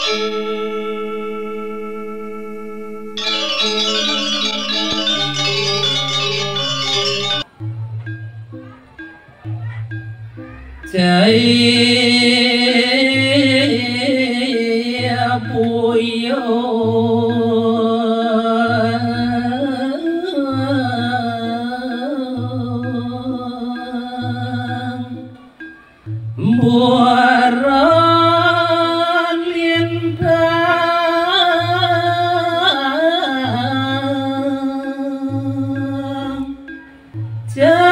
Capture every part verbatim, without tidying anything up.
Cai buyung buron lintang. Jani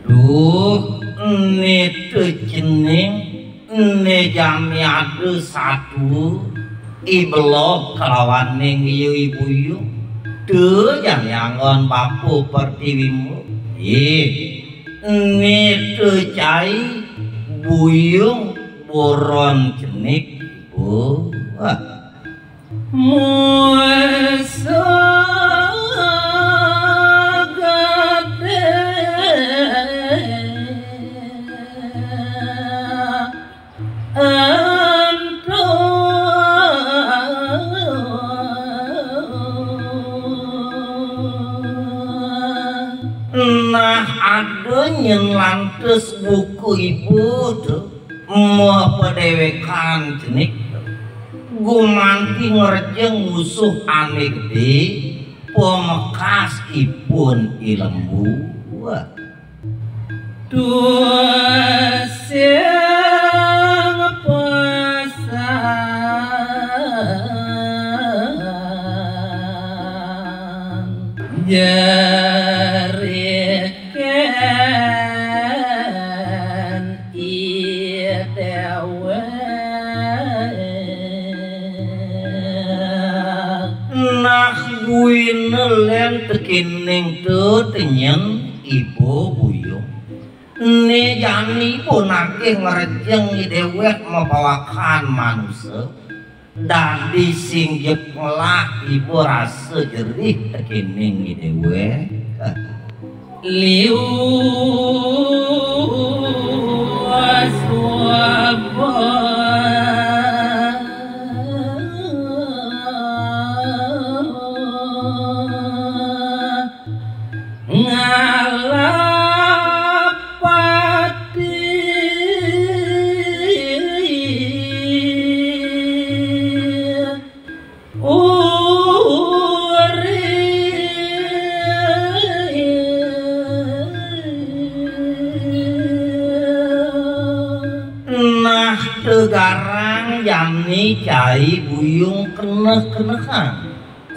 duh nitu cening, ne jami ada satu i beloh kelawaning iu ibu yu. Te jani anggon bapa pertiwi mu. Ih, nitu cai buyung buron cenik ibu. Wah. Musuh gede antu. Nah, ada nyen lantas buka iba tu. Moh padewekan cenik gumanti ngrejeng musuh ane gede, pamekas ipun i lembu. Tusing pesan jeriken i dewek. Nah, buina len tekening tu tenyen iba buyung. Ne jani iba nagih ngrejeng i dewek mapawakan manusa. Dadi sing jeg ngelah iba rasa jerih tekening i dewek. Liu suaba ngalap pati uri. Nah, tegarang jani cai buyung keneh-kenehan.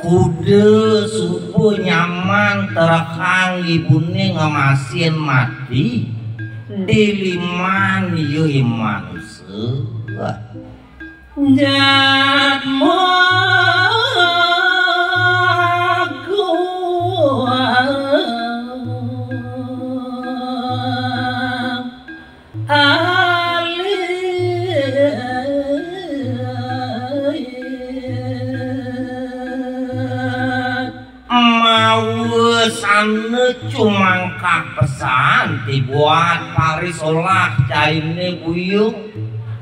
Kuda suba nyaman terehang ibune ngemasin mati, diliman ia i manusa. Jadma agung. Alit mawa sana cumangkah pesan ti buat parisolah caine buyung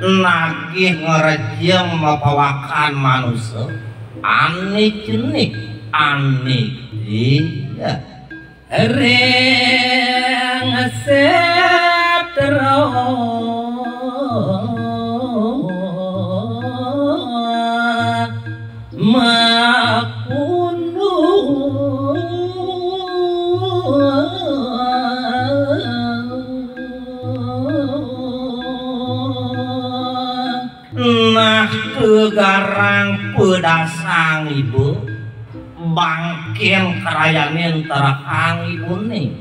nagih ngrejeng mapawakan manusa ane cenik ane gedhe. Ring setra mapunduh. Nah, tegarang pedasang iba, bangkin karayanin terehang ibune.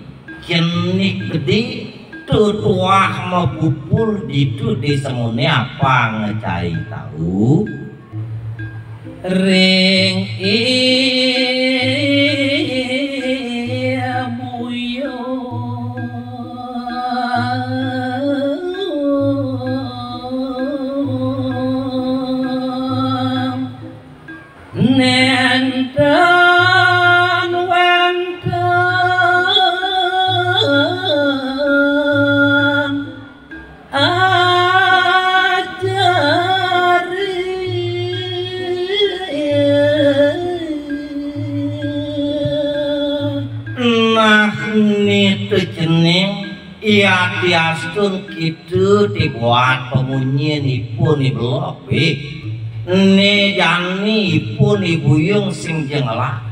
Cenik gedhe, tetuah mapupul ditu di semune apang cai tau. Ring i buyung nenten wenten Nitu cening, yadiastun kitu ti buat pamunyin ipun i belog, Bik. Né jani ipun i buyung sing ja ngelah.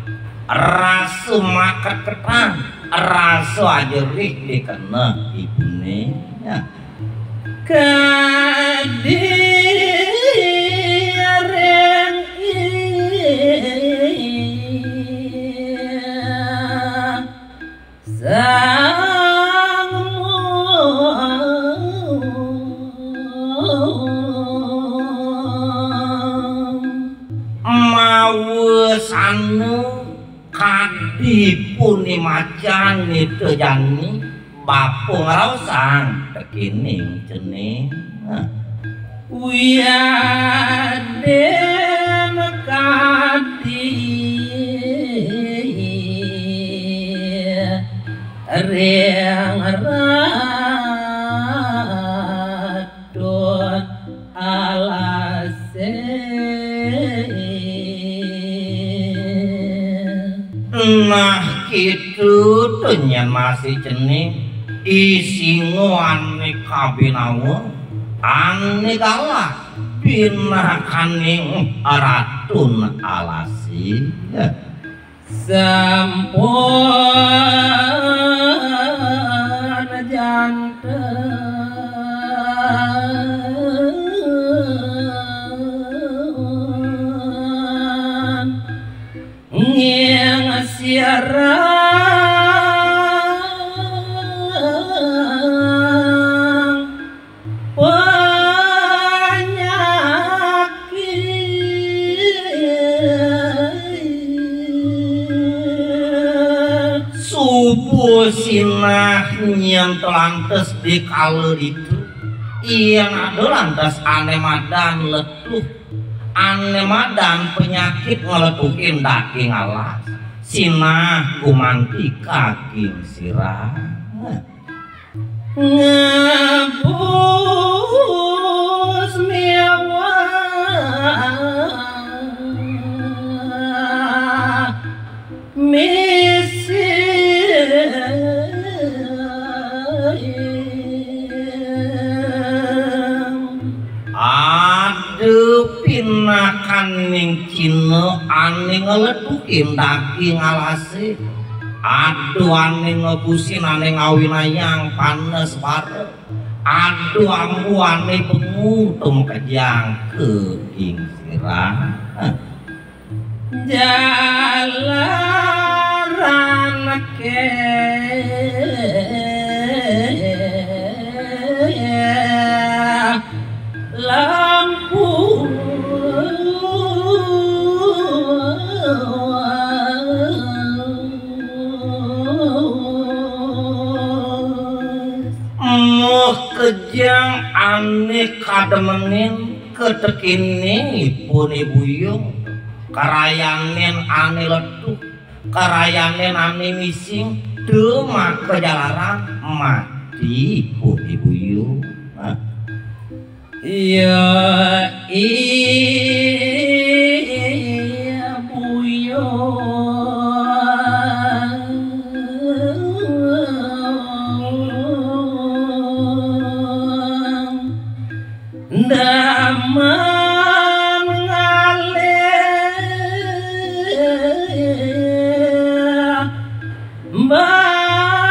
Rasa maketketan, rasa ajerih di keneh ipuné. Ya. Kadi ring iya sang mawesana. Kadi pun ni macan nita jani, bapa ngraosang tekining cening. Wiadin kadi ring rat Dot alasé. Nah, kitu to nyén masih cening, i singa ané kabinawa, ané galak, pinakaning Ratun Alasé. Sampun janten ngingsirang panyakit. Suba sinah nyén lantas di kala ditu, yén ada lantas ané madan letuh, ané madan panyakit ngletuhin daging alas, sinah gumanti kaging sirah. Ngabus miwah misi. Ada pinakaning Cina ané ngletuhin daging alasé. Ada ané ngebusin, ané ngawinayang panes bara. Ada ambu ané bengu tumakejang ka gingsirah. Jalaran ké lampu. Makejang ané kademenin katekining ipun i buyung, karayanin ané letuh, karayanin ané mising, da makejalaran mati ipun i buyung. Nah. Ya, iya, buyung. Demen ngalih bacin.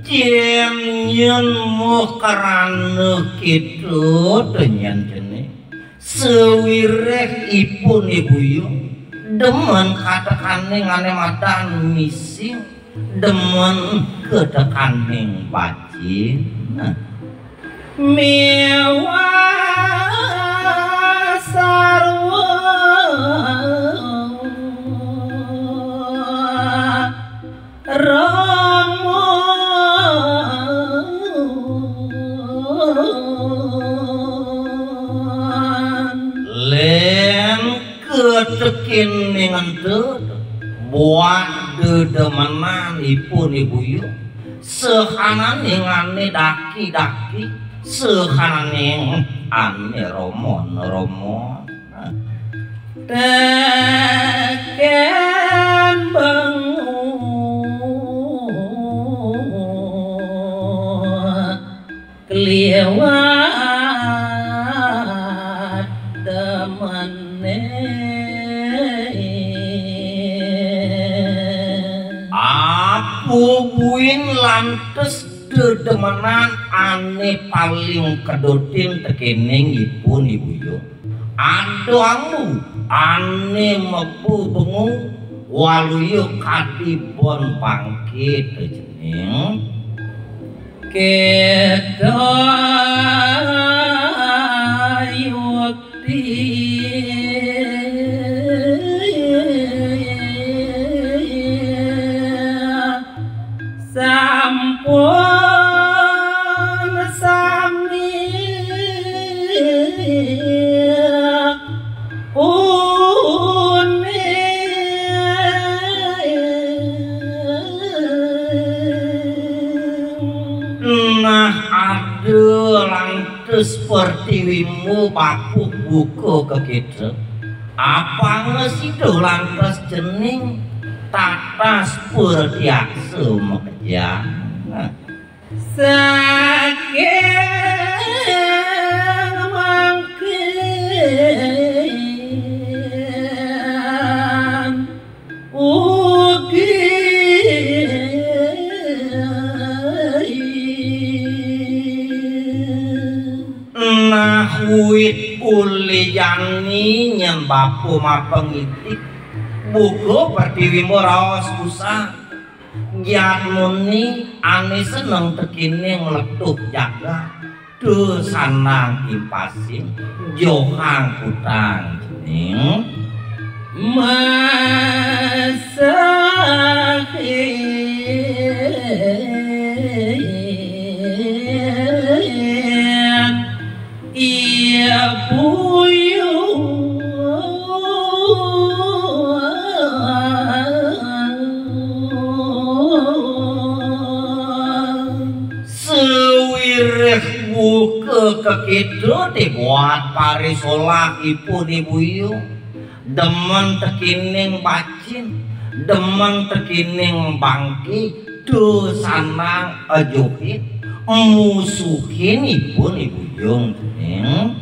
Cén nyén muh krana kéto to nyén cening. Sawiréh ipun i buyung demen katekaning ané madan mising, demen katekaning bacin. Nah. Miwah sarwa Rama. Lén katekining ento, buat dedemenan ipun i buyung, sahananing ané daki-daki, sahananing ané romon-romon. Tekén bengu kliwat demené. Apu buin lantes dedemenan ané paling kedotin tekéning ipun Ibu Yung. Ada amu ané mebu bengu waluya kadi bon bangkit cening. Kéto yukti sampun sami uning. Nah, ada lantes pertiwimu bapuh buka ka kita. Apanga sida lantas cening tatas pertiaksa makejang. Saking mangkin ugi. Nah, wit uli jani nyen bapa mapangidik, buka pertiwi raos usah. Jatmuni ané seneng tekéning letuh jagat, duh sandang impasin, johang kutang cening. Masahin Iya buyung. Sawireh buka kakita ti buat parisolah ipun Ibu Yung. Demen tekining bacin, demen tekining bangki, duh sandang ajohin, musuhin ipun Ibu Yung cening.